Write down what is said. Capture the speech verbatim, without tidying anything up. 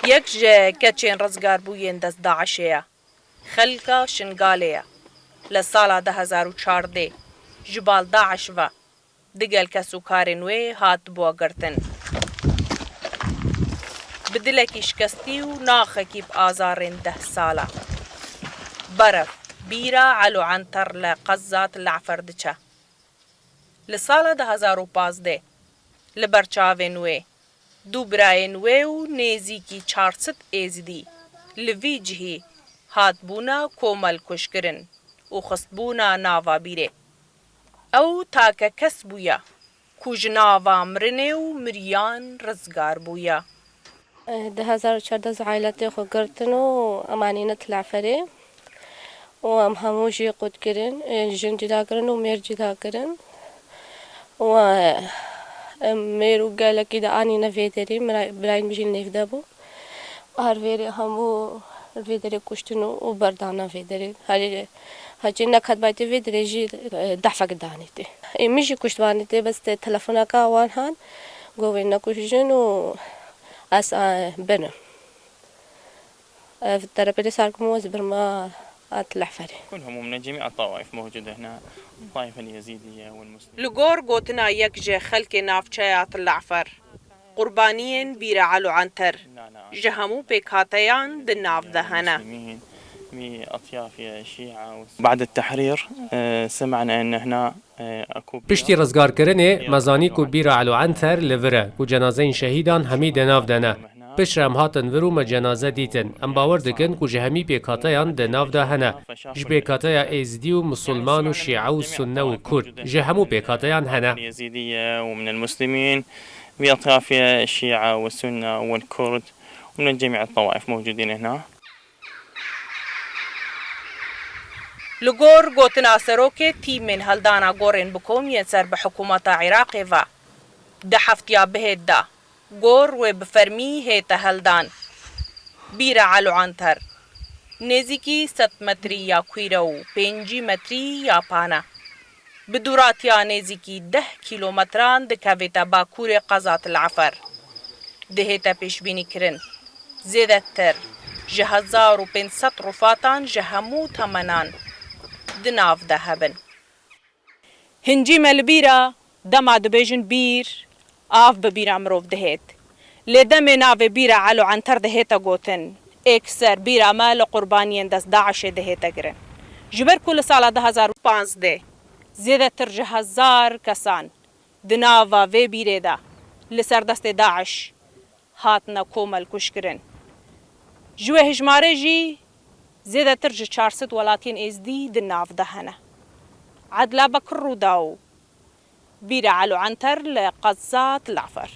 Yek ji keçên rizgarbûyên dest DAIŞê ye. Xelka Şingalê ye. Li sala du hezar û çardeh ji bal DAIŞ ve digel kes û karên wê hat bû girtin. Bi dilekî şikestî û naxekî bi azarên deh sala. Beref, bîra Elo Enter li qeza Til Efer diçe. Li sala du hezar û pazdeh li ber çavên wê du birayên wê û nêzîkî çar sed Êzidî li vî cihî hatbûna komelkuşkirin û xistbûna nava bîrê. Ew takekes bûye ku ji nava mirinê û miriyan rizgar bûye. Di hezar û çardeh zî ailetê xwe girtin û em anîne Til Eferê û em hemû jî qut kirin, jin cida kirin û mêr cida kirin û em mêr û gelekî de anîne vê derê, mira-, birayên min jî nêv de bû. Her vêrê hemû vê derê kuştin û, û berdana vê derê. Herê, hecê neketbaytê vê derê jî, e, dehfek danî tê. Ê min jî kuştbanî tê, bes te telefoneka wan han, govê nekuşjin û ez, e, benim. Ev terepelê sarkim û ez birma a Til Eferê. كلهم من جميع الطوائف موجودة هنا، الطائفة اليزيدية والمسلمين. Li gor gotina yek ji xelkê navçeya Til Efer, qurbaniyên bîra Elo Enter ji hemû pêkhateyan di nav de hene. المسلمين بأطياف شيعة وسنة. بعد التحرير، آه، سمعنا أن هنا، آه، أكو بيرة. Piştî rizgarkirinê, me zanî ku bîra Elo Enter li vir e, ku cenazeyên şehîdan hemî di nav de ne. Piştre em hatin vir û me cenaze dîtin. Em bawer dikin ku ji hemî pêkhateyan di nav de hene. Ji pêkhateya Êzidî û Musulman û Şîe û Sunne û Kurd, ji hemû pêkhateyan hene. اليزيدية ومن المسلمين بأطياف الشيعة والسنة والكرد ومن جميع الطوائف موجودين هنا. Li gor gotina serokê tîmên heldana gorên bi kom yên ser bi hikûmeta Iraqê ve, di heftiya bihêt de gor wê bi fermî hête heldan. Bîra Elo Enter nêzîkî sed metrî ya kûr e û pêncî metrî ya pan e. Bi dûratiya nêzîkî deh kîlometran dikevête bakurê qeza Til Efer. Dihête pêşbînîkirin, zêdetir ji hezar û pênc sed rûfatan ji hemû temenan di nav de hebin. Hincî me li bîr e, dema dibêjin bîr, av bi bîra mirov dihêt. Lê demê navê bîra Elo Enter dihête gotin, êkser bîra me li qurbaniyên dest DAIŞê dihête kirin. Ji ber ku li sala du hezar û panzdeh zêdetir ji hezar kesan di nava vê bîrê de li ser destê DAIŞ hatine komelkuşkirin. Ji wê hejmarê jî zêdetir ji çar sed welatiyên êzdî di nav de hene. Edla Bekir Rûdaw, bîra Elo Enter li qeza Til Efer.